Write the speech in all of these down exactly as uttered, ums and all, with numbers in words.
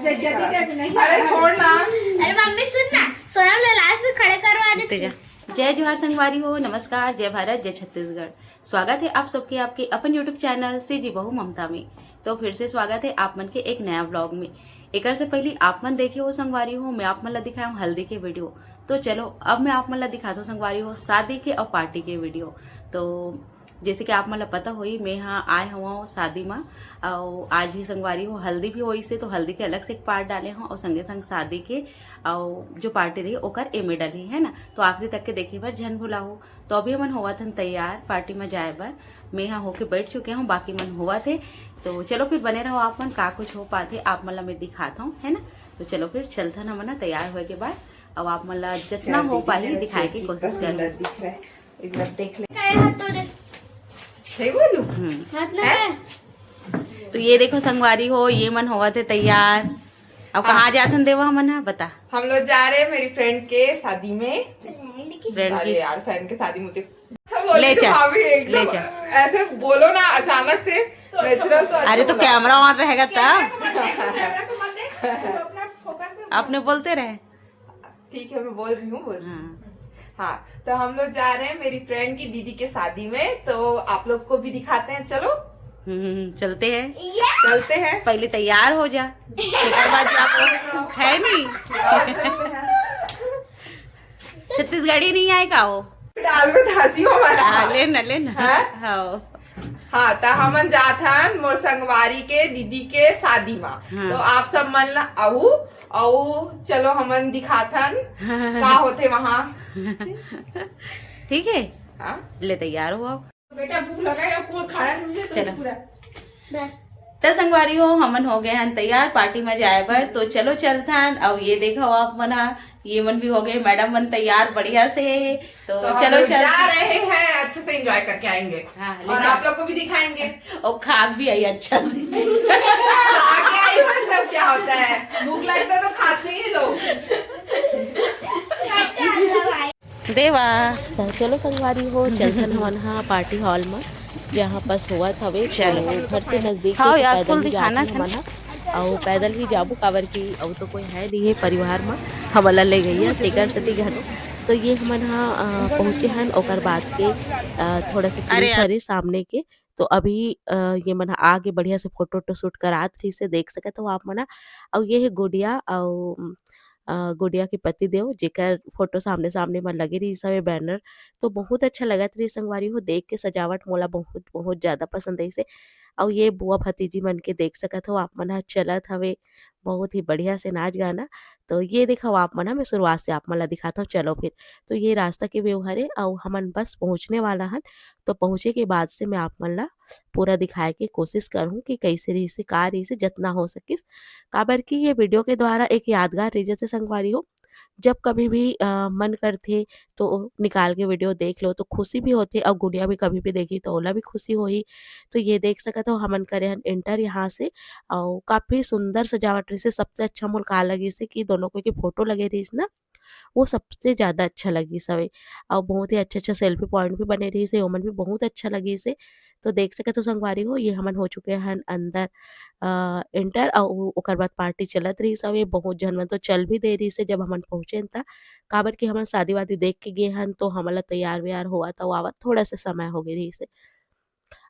अरे छोड़ ना। अरे मम्मी सुन ना, सोनम ला लास्ट में खड़े करवा दे। तेजा। जय जोहार संगवारी हो, नमस्कार, जय भारत, जय छत्तीसगढ़। स्वागत है आप सबके आपके अपन YouTube चैनल से जी बहू ममता में। तो फिर से स्वागत है आप मन के एक नया व्लॉग में। एकर से पहले आप मन देखे हो संगवारी हो, मैं आप मन ला दिखाया हूँ हल्दी के वीडियो। तो चलो अब मैं आप मन ला दिखाता हूँ संगवारी हो शादी के और पार्टी के वीडियो। तो जैसे कि आप मन ला पता होही, मैं हा आए हवं शादी मा, अउ आज ही संगवारी हो हल्दी भी होइस हे, तो हल्दी के अलग से एक पार्ट डाले हवं, अउ संगे संग शादी के अउ जो पार्टी रही ओकर एमे डलही, है ना। तो आखिरी तक के देखे बर झन भुलाहू। तो अभी हमन होवत हन तैयार पार्टी मा जाए बर। मैं हा होके बैठ चुके हूँ, बाकी मन होवत हे। तो चलो फिर बने रहो आप मन, का कुछ हो पाथे आप मन ला मैं दिखात हूँ, है ना। तो चलो फिर चलथन हमन हा तैयार होए के बाद, अब आप मन ला जितना हो पाही दिखाए के कोशिश करहूँ। एक बार देख ले। काय हाथ तो दे। सही बोलू? हम्म। हाथ लगा। तो ये देखो संगवारी हो, ये मन होवत हे तैयार। अब कहाँ जाथन देवा हमन हा, बता। हम लोग जा रहे हैं मेरी फ्रेंड के शादी में। फ्रेंड अरे की यार, फ्रेंड के शादी में तो अच्छा बोल ले रही चल, भाभी, एकदम ले चल। ऐसे बोलो ना अचानक से। नेचुरल तो अच्छा अरे तो बोला। कैमरा ऑन रहेगा तब। कैमरा को मत देख, तू अपना फोकस में आपने बोलते रहे। ठीक है, मैं बोल रही हूँ, बोल रही हूँ। हाँ। हाँ, तो हम लोग जा रहे हैं मेरी फ्रेंड की दीदी के शादी में, तो आप लोग को भी दिखाते हैं। चलो, हम्म, चलते हैं। चलते हैं। पहले तैयार हो जा, एकर बाद जाबो। है नहीं, छत्तीसगढ़ी नहीं आए का वो? डाल में धांसी हो हमारा। हाँ, ले ना, ले ना। हाँ? हाँ। हाँ, तो हमन जात हन मोर संगवारी के दीदी के शादी मा। हाँ। तो आप सब मन ला आहू, अउ चलो हमन दिखाथन का होथे वहाँ। ठीक है, हाँ? ले तैयार हो आओ। बेटा भूख लगा है, कोई खाना नहीं है तो चलो। पूरा। त संगवारी हो, हमन हो गए हन तैयार पार्टी में जाए बर। तो चलो चलथन। अउ ये देखो आप मन हा, ये मन भी हो गए मैडम मन तैयार बढ़िया से। तो तो हम चलो लोग चल। जा रहे हैं, अच्छे से एंजॉय करके आएंगे। हाँ, ले और जा। आप लोग को भी दिखाएंगे। और खा भी आई अच्छा से। आगे आई मतलब क्या होता है, भूख लगता है तो खाते ही लोग। देवा। त चलो संगवारी हो, चलथन हमन हा पार्टी हॉल म, जहाँ बस होवत हवे। चलो। तो घर से नजदीक हाँ हे, तो यार, पैदल फुल ही जात दिखाना हन था। हमन हा, अउ पैदल ही जाबो, काबर कि अउ तो कोई है नहीं है परिवार म, हमन ला ले गई है तेकर सेती घलो। तो ये हमन हा अ, पहुँचे हन, ओकर बाद के अ, थोड़ा सा अरे क्लिप यार। हरे सामने के, तो अभी अ, ये मन हा आगे बढ़िया से फोटो वोटो शूट करात रहिस हे, देख सकत हो आप मन हा। अउ ये हे गुड़िया अउ अ, गुड़िया के पति देव, जेकर फोटो सामने सामने म लगे रहिस हवे बैनर। तो बहुत अच्छा लगत रहिस संगवारी हो, देख के सजावट मोला बहुत बहुत ज्यादा पसंद आइस हे। अउ ये बुआ भतीजी मन के देख सकत हो आप मन हा, चलत हवे, बहुत ही बढ़िया से नाच गाना। तो ये देखो आप मन हा, मैं शुरुआत से आप मन ला दिखात हूँ। चलो फिर, तो ये रास्ता के व्यू हरे अउ हमन बस पहुँचने वाला हन। तो पहुँचे के बाद से मैं आप मन ला पूरा दिखाए के कोशिश करहूँ कि कैसे रहिस हे, का रहिस हे, जतना हो सकिस, काबर कि ये वीडियो के द्वारा एक यादगार रह जथे संगवारी हो। जब कभी भी अ, मन करथे तो निकाल के वीडियो देख लो, तो खुशी भी होथे, अउ गुड़िया भी कभी भी देखी तो ओला भी खुशी होही। तो ये देख सकत हो, हमन करे हन एंटर यहाँ से, अउ काफी सुंदर सजावट रहिस हे। सबसे अच्छा मोला का लगिस हे कि दोनों कोई के फोटो लगे रहिस ना, वो सबसे ज्यादा अच्छा लगिस हवे। अउ बहुत ही अच्छा अच्छा सेल्फी पॉइंट भी बने रहिस हे, ओमन भी बहुत अच्छा लगिस हे। तो देख सकत हो संगवारी हो, ये हमन हो चुके हन अंदर अ, एंटर, अउ ओकर बाद पार्टी चलत रहिस हवे। बहुत झन मन तो चल भी दे रहिस हे जब हमन पहुँचेन त, काबर कि हमन शादी वादी देख के गे हन, तो हमन ला तैयार वैयार होवत अउ आवत थोड़ा से समय हो गे रहिस हे।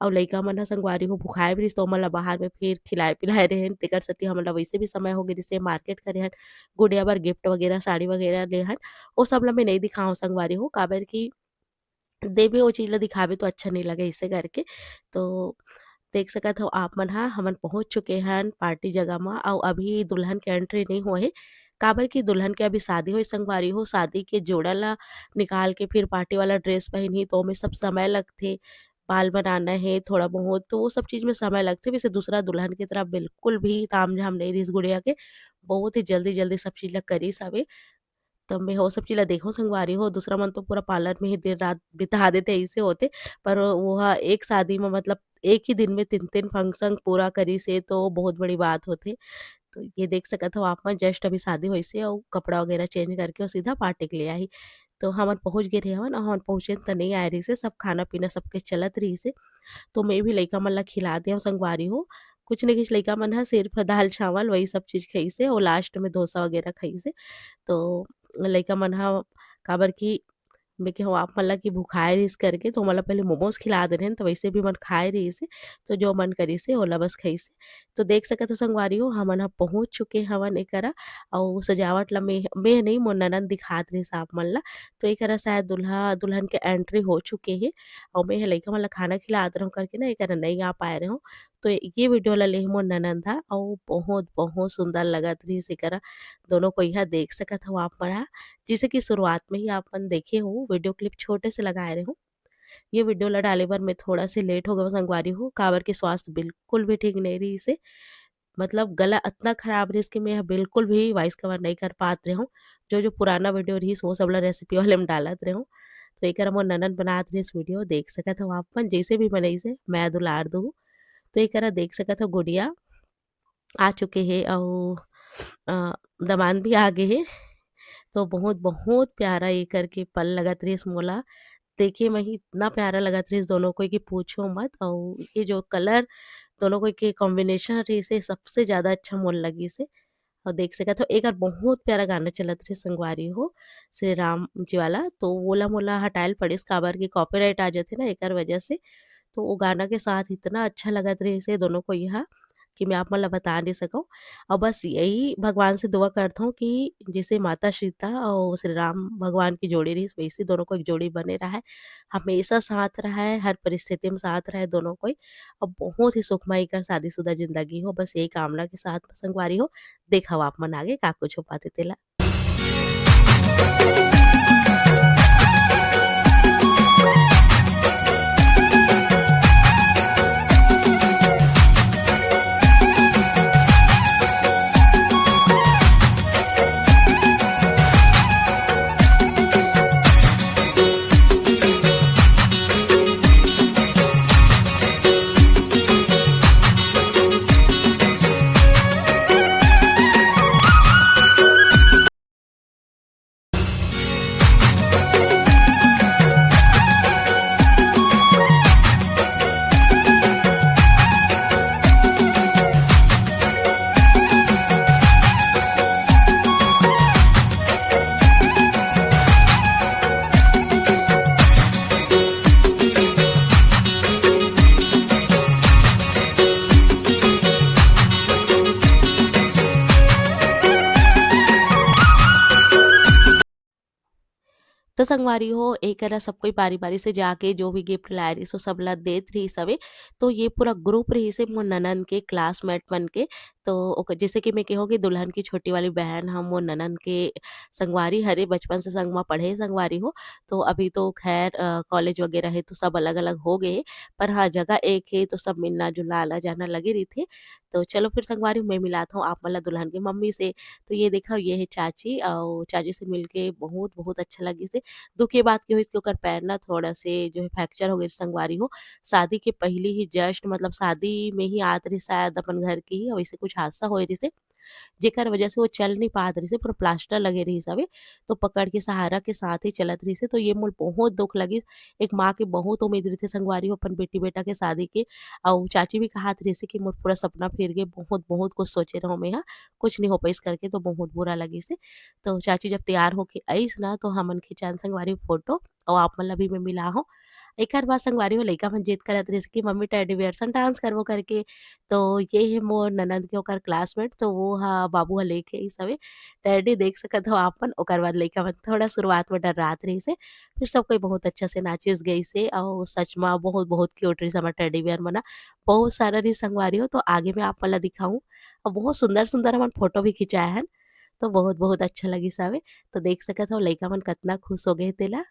अउ लइका मन ह संगवारी हो भुखाए भी रहिस, तो ओमन ला बाहर में फिर खिलाए पिलाए रहेन, तेकर सेती हमन ला वैसे भी समय हो गे रहिस हे। मार्केट करे हन, गुड़िया बर गिफ्ट वगैरह, साड़ी वगैरह ले हन, ओ सब ला मैं नइ दिखाऊँ संगवारी हो, काबर कि देबे ओ चीज ला दिखाबे तो अच्छा नइ लगे, अइसे करके। तो देख सकत हो आप मन ह, हमन पहुँच चुके हन पार्टी जगह म, अउ अभी दुल्हन के एंट्री नइ होए हे, काबर कि दुल्हन के अभी शादी होए संगवारी हो, शादी के जोड़ा ला निकाल के फिर पार्टी वाला ड्रेस पहिनही, तो ओमे सब समय लगथे, बाल बनाना हे थोड़ा बहुत, तो वो सब चीज में समय लगथे। वैसे दूसरा दुल्हन की तरह बिल्कुल भी तामझाम नइ रहिस गुड़िया के, बहुत ही जल्दी-जल्दी सब चीज ला करिस हवे। त मैं ओ सब चीज ला देखहूँ संगवारी हो, दूसरा मन तो पूरा पार्लर में ही दिन रात बिता देथे, अइसे होथे, पर वो ह एक शादी में मतलब एक ही दिन में तीन-तीन फंक्शन पूरा करिस हे, तो बहुत बड़ी बात होथे। तो ये देख सकत हो आप मन, जस्ट अभी शादी होइस हे अउ कपड़ा वगैरह चेंज करके अउ सीधा पार्टी के लिए आही। तो हमन पहुँच गे रहे हवन, अउ हमन पहुँचेन त नइ आए रहिस हे, सब खाना पीना सबके चलत रहिस हे। तो मैं भी लइका मन ला खिला दे हव संगवारी हो, कुछ नहीं, कुछ लइका मन ह सिर्फ दाल चावल वही सब चीज खाइसे, और लास्ट में डोसा वगैरह खाइसे। तो लइका मन ह, काबर कि मैं कहूँ आप मन ला कि भुखाए रहिस करके, तो ओमन ला पहले मोमोज खिला दे रहेन, तो वैसे भी मन खाए रहिस हे, तो जो मन करिस हे, ओला बस खाइस हे। तो देख सकत हो संगवारी हो, हमन ह पहुँच चुके हवन एकरा, अउ सजावट ला मैं, मैं नहीं, मोर ननद दिखात रहिस आप मन ला। तो एकरा शायद दूल्हा दुल्हन के एंट्री हो चुके हे, अउ मैं ह लइका मन ला खाना खिलात रहूँ करके ना, एकरा नहीं आ पाए रहूँ। तो ये वीडियो ला ले मोर ननद हा, अउ बहुत, बहुत सुंदर लगत रहिस एकरा। दोनों कोई हा देख सकत हो आप मन हा, जैसे कि शुरुआत में ही आप मन देखे हो, वीडियो क्लिप छोटे से लगाए रहे हूँ। ये वीडियो ला डाले बर मैं थोड़ा से लेट हो गए संगवारी हो, काबर के स्वास्थ्य बिल्कुल भी ठीक नहीं रहिस हे। मतलब गला इतना खराब रहिस कि मैं ह बिल्कुल भी वॉइस कवर नहीं कर पात रहे हूँ। जो, जो पुराना वीडियो रहिस, वो सब ला रेसिपी वाले में डालत रहे हूँ। तो एकरा मोर ननद बनात रहिस वीडियो, देख सकत हो आप मन, जैसे भी बनइस हे, मैं दुलार दूँ। तो एकरा देख सकत हो गुड़िया आ चुके हे, अउ, अ, दमांद भी आ गे हे। तो बहुत, बहुत प्यारा एकर के पल लगत रहिस मोला। देखे म ही इतना प्यारा लगत रहिस दोनों कोई कि पूछो मत। अउ ये जो कलर दोनों कोई के कॉम्बिनेशन रहिस हे, सबसे ज़्यादा अच्छा मोला लगिस हे। अउ देख सकत हो, एकर बहुत प्यारा गाना चलत रहिस संगवारी हो, श्री राम जी वाला, तो वोला मोला हटाए ल पड़िस, काबर कि कॉपीराइट आ जाथे ना एकर वजह से। तो वो गाना के साथ इतना अच्छा लगत रहिस हे दोनों कोई हा, कि मैं आप मन ला बता नहीं सकूँ। अउ बस यही भगवान से दुआ करत हूँ कि जैसे माता सीता अउ श्री राम भगवान की जोड़ी रहिस, वैसे दोनों को एक जोड़ी बने रहे, हमेशा साथ रहे, हर परिस्थिति में साथ रहे दोनों कोई। अब बहुत ही सुखमय कर शादीशुदा जिंदगी हो, बस यही कामना के साथ संगवारी हो। देखव आप मन आगे का कुछ हो पाथे तेला। तो संगवारी हो, एकरा सब कोई बारी-बारी से जाके जो भी गिफ्ट लाए रहिस, वो सब ला देत रहिस हवे। तो ये पूरा ग्रुप रहिस हे मोर ननन के, क्लासमेट मन के। तो ओकर, जैसे कि मैं कहूँ कि दुल्हन की छोटी वाली बहन ह मोर ननन के संगवारी हरे, बचपन से संग म पढ़े संगवारी हो। तो अभी तो खैर, अ, कॉलेज वगैरह हे, तो सब अलग-अलग हो गए हे, पर हाँ, जगह एक हे, तो सब मिलना जुलना, आना जाना लगे रहिथे। तो चलो फिर संगवारी हो, मैं मिलात हूँ आप मन ला दुल्हन के मम्मी से। तो ये देखव, ये हे चाची, अउ चाची से मिलके बहुत, बहुत अच्छा लगिस हे। दुख ये बात के होइस कि ओकर पैर ना थोड़ा से जो है फ्रैक्चर हो गइस संगवारी हो। शादी के पहिली ही जस्ट, मतलब शादी में ही आत रहिस शायद अपन घर के ही, अउ वैसे कुछ हादसा होए रहिस हे, जेकर वजह से वो चल नहीं पात रहिस हे, पूरा प्लास्टर लगे रहिस हवे, तो पकड़ के सहारा के साथ ही चलत रहिस हे। तो ये मोल बहुत दुख लगिस, एक माँ के बहुत उम्मीद रहिथे संगवारी हो अपन बेटी बेटा के शादी के। अउ चाची भी कहात रहिस हे कि मोर पूरा सपना फिर गे, बहुत, बहुत कुछ सोचे रहो मैं हा, कुछ नहीं हो पाइस करके, तो बहुत बुरा लगिस हे। तो चाची जब तैयार होके आइस ना, तो हमन खिंचान संगवारी फोटो, अउ आप मन ला भी मैं मिला हूँ। एकर बाद संगवारी हो लइका मन जिद करत रहिस कि मम्मी टेडी बियर सन डांस करबो करके। तो ये हे मोर ननद के ओकर क्लासमेट, तो वो ह बाबू ह लेके आइस हवे टेडी, देख सकत हो आप मन। ओकर बाद लइका मन थोड़ा शुरुआत में डर्रात रहिस हे, फिर सब कोई बहुत अच्छा से नाचिस गइस हे, अउ सच म बहुत, बहुत क्यूट रहिस हमर टेडी बियर मन ह। बहुत सारा रहिस संगवारी हो, तो आगे में आप मन ला दिखाऊँ। अउ बहुत सुंदर-सुंदर हमन फोटो भी खिंचाए हन, तो बहुत-बहुत अच्छा लगिस हवे। तो देख सकत हो लइका मन कतना खुश हो गए तेला।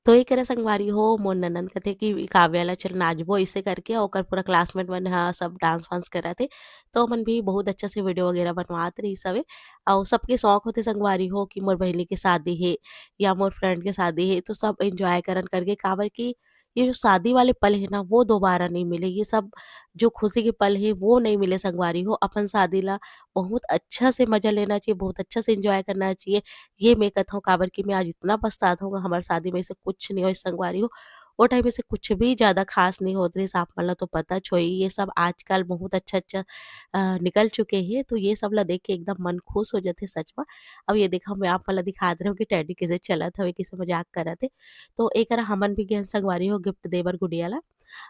तो ये करा संगवारी हो, मोर ननंद कथे कि काव्या ला चल नाचबो, इसे करके ओकर पूरा classmate मन ह सब dance वांस करत हे। तो ओमन भी बहुत अच्छा से video वगैरह बनवात रहिस हवे, अउ सबके शौक होथे संगवारी हो कि मोर बहिनी के शादी हे या मोर friend के शादी हे, तो सब enjoy करन करके, काबर कि ये जो शादी वाले पल हे ना, वो दोबारा नहीं मिले। ये सब जो खुशी के पल हे, वो नहीं मिले संगवारी हो। अपन शादी ला बहुत अच्छा से मजा लेना चाहिए, बहुत अच्छा से enjoy करना चाहिए। ये मैं कथौं, काबर कि मैं आज इतना पछतात हौं, हमर शादी में ऐसे कुछ नहीं होय संगवारी हो। वो time ऐसे कुछ भी ज्यादा खास नहीं होत रहिस, आप मन ला तो पता च होही। ये सब आजकल बहुत अच्छा-अच्छा, अ, निकल चुके हे, तो ये सब ला देख के एकदम मन खुश हो जाथे सच में। अब ये देखा, मैं आप मन ला दिखात रहे हौं कि teddy कैसे चलत हवे, कैसे मजाक करत हे। तो एकरा हमन भी गेन संगवारी हो gift दे बर गुड़िया ला,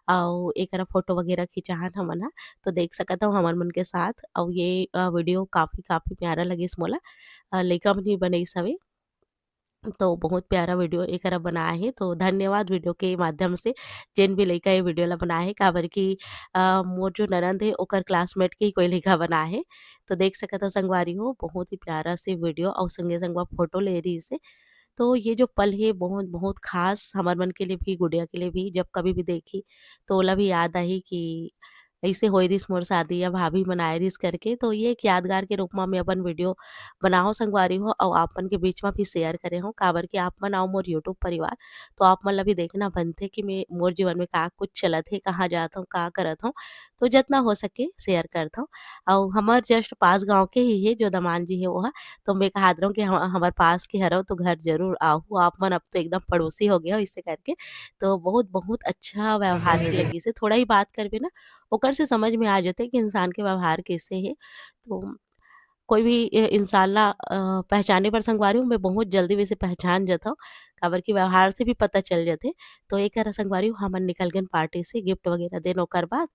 अउ एकरा photo वगैरह खिंचाहन हमन ह, तो देख सकत हव हमर मन के साथ। अउ ये, अ, video काफी, काफी प्यारा लगिस मोला। अ, लइका मन ही बनइस हवे, तो बहुत प्यारा video एकरा बनाए हे। तो धन्यवाद video के माध्यम से, जेन भी लइका ये video ला बनाए हे, काबर कि, अ, मोर जो ननंद हे, ओकर classmate के ही कोई लइका बनाए हे। तो देख सकत हव संगवारी हो, बहुत ही प्यारा से video अउ संगे संग मा photo ले रहिस हे। तो ये जो पल हे, बहुत, बहुत खास हमर मन के लिए भी, गुड़िया के लिए भी। जब कभी भी देखही, तो ओला भी याद आही कि अइसे होए रिहिस मोर शादी या भाभी मन आए रिहिस करके। तो ये एक यादगार के रूप म मैं अपन video बनाहौं संगवारी हो, अउ आप मन के बीच म भी share करे हौं, काबर कि आप मन अउ मोर YouTube परिवार, तो आप मन ला भी देखना बनथे कि मैं, मोर जीवन में का कुछ चलत हे, कहाँ जात हौं, का करत हौं। तो जतना हो सके share करत हौं। अउ हमर just पास गाँव के ही हे जो दमान जी हे ओहा, तो मैं कहत रहूँ कि हम, हमर पास के हरव तो घर जरूर आहू आप मन, अब तो एकदम पड़ोसी हो गए हो इसे करके। तो बहुत, बहुत अच्छा व्यवहार के लगिस हे, थोड़ा ही बात करबे ना, ओकर से समझ में आ जाथे कि इंसान के व्यवहार कैसे हे। तो कोई भी, ए, इंसान ला, अ, पहचाने बर संगवारी हो, मैं बहुत जल्दी वैसे पहचान जाथौं, काबर कि व्यवहार से भी पता चल जाथे। तो एकरा संगवारी हो, हमन निकल गेन party से, gift वगैरह देन ओकर बाद,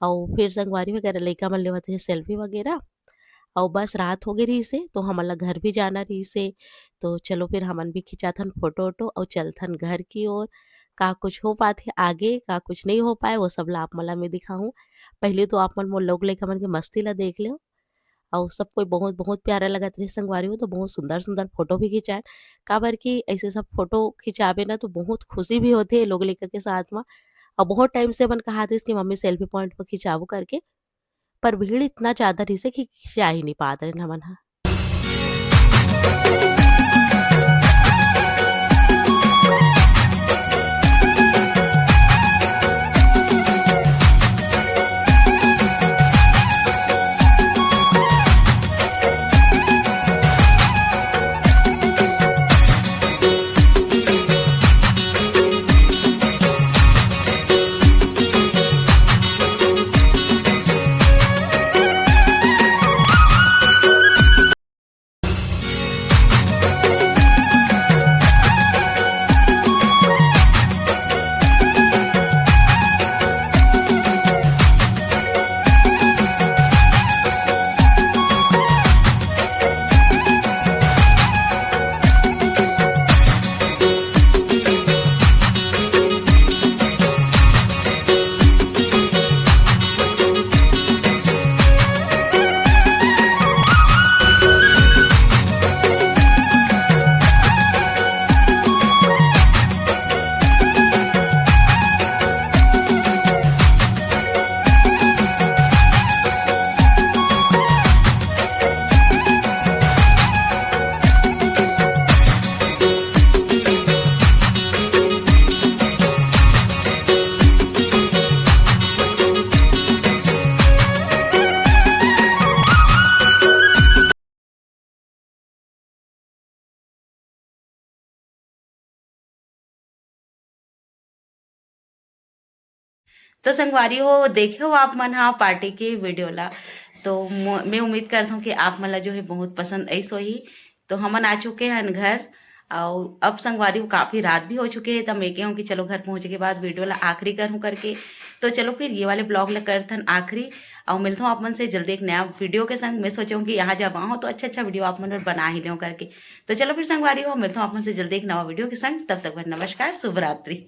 अउ फिर संगवारी हो, एकरा लइका मन लेवत हे selfie वगैरह, अउ बस रात हो गे रिहिस हे, तो हमन ला घर भी जाना रिहिस हे। तो चलो फिर हमन भी खिंचाथन photo वोटो अउ चलथन घर की ओर। का कुछ हो पाथे आगे, का कुछ नहीं हो पाए, वो सब ला आप मन ला मैं दिखाहूँ। पहले तो आप मन मोर लोग लइका मन के मस्ती ला देख लेव। अउ सब कोई बहुत, बहुत प्यारा लगत रहिस संगवारी हो, तो बहुत सुंदर, सुंदर photo भी खिंचाए, काबर कि ऐसे सब photo खिंचाबे ना, तो बहुत खुशी भी होथे लोग लइका के साथ म। अउ बहुत time से मन कहत रहिस कि मम्मी selfie point पर खिंचाबो करके, पर भीड़ इतना ज्यादा रहिस हे कि खिंचा ही नहीं पात रहेन हमन ह। तो संगवारी हो, देखे हो आप मन हा party के video ला, तो मो-, मैं उम्मीद करत हूँ कि आप मन ला जो है बहुत पसंद आइस होही। तो हमन आ चुके हन घर, अउ अब संगवारी हो काफी रात भी हो चुके हे, त मैं कहूँ कि चलो घर पहुँचे के बाद video ला आखिरी करहूँ करके। तो चलो फिर ये वाले vlog ला करथन आखिरी, अउ मिलत हूँ आप मन से जल्दी एक नया video के संग। मैं सोचे हूँ कि यहाँ जब आहूँ तो अच्छा अच्छा video आप मन बर बना ही लेहूँ करके। तो चलो फिर संगवारी हो, मिलत हूँ आप मन से जल्दी एक नवा video के संग। तब तक बर नमस्कार, शुभ रात्रि।